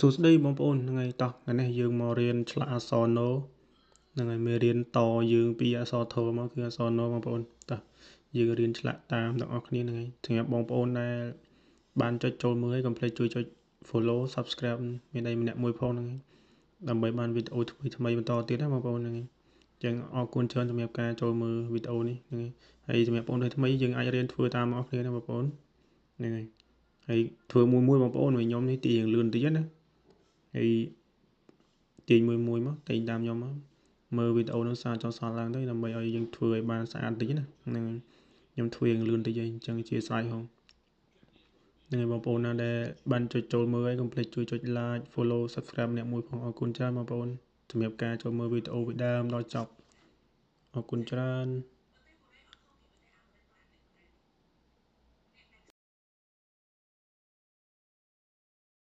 សួស្តីបងប្អូនហ្នឹងហើយតោះថ្ងៃនេះយើងមករៀនឆ្លាក់អក្សរណូហ្នឹងហើយមេរៀនតយើងពីអក្សរធមកគឺអក្សរណូបងប្អូនតោះយើងរៀនឆ្លាក់តាមទាំងអស់គ្នាហ្នឹងហើយសម្រាប់បងប្អូនដែលបានចុចចូលមើលហើយកុំភ្លេចជួយចុច follow subscribe មានអីម្នាក់មួយផងហ្នឹងហើយដើម្បីបានវីដេអូថ្មីថ្មីបន្តទៀតណាបងប្អូនហ្នឹងហើយចឹងអរគុណច្រើនសម្រាប់ការចូលមើលវីដេអូនេះហ្នឹងហើយសម្រាប់បងប្អូនថ្មីយើងអាចរៀនធ្វើតាមអស់គ្នាណាបងប្អូនហ្នឹងហើយហើយធ្វើមួយមួយបងប្អូនខ្ញុំនេះទីរៀងលឿនតិចណាហើយទាញមួយមួយមកតែងតាមខ្ញុំមកមើលវីដេអូនោះសារចង់សល់ឡើងទៅដើម្បីឲ្យយើងធ្វើឲ្យបានស្អាតតិចណាហ្នឹងខ្ញុំធ្វើរៀងលឿនតិចអញ្ចឹងជាស្រ័យហងហ្នឹងហើយបងប្អូនណាដែលបានចុចចូលមើលហើយកុំភ្លេចជួយចុច like follow subscribe អ្នកមួយផងអរគុណច្រើនបងប្អូនសម្រាប់ការចូលមើលវីដេអូពីដើមដល់ចប់អរគុណច្រើន។